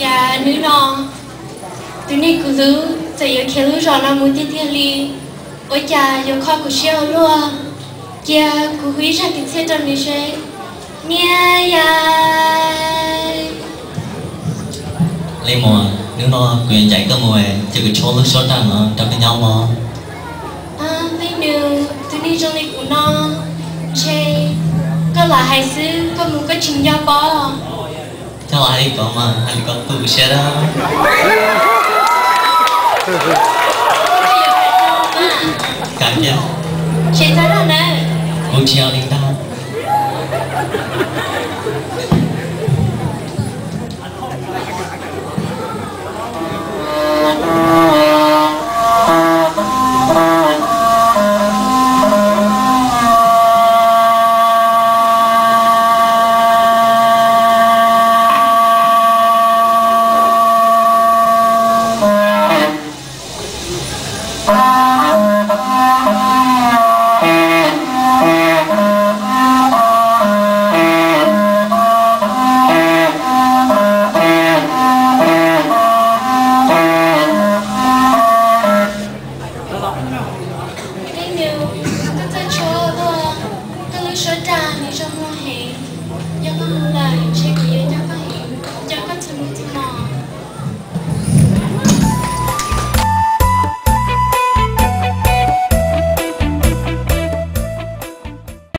Cas hnub no tus neeg kuv hlub txawm yuav khiav lub zos no mus tiag tiag li. Ua cas yuav kho kuv siab ua luaj. Cia kuv hu ib zaj kwv txhiaj rau nws seb. Niam yais. Leej muam, hnub no kuv yuav ncaim koj mus, ces kuv tshuab lub suab daj no rau koj nyob mog. Leej nus, tus neeg zoo li kuv no, ntshe koj lam hais xwb, koj mus koj tsis nco pob. Koj lam hais li ko mas, hais li ko tu siab dab. Kuv tsis yog li ntag.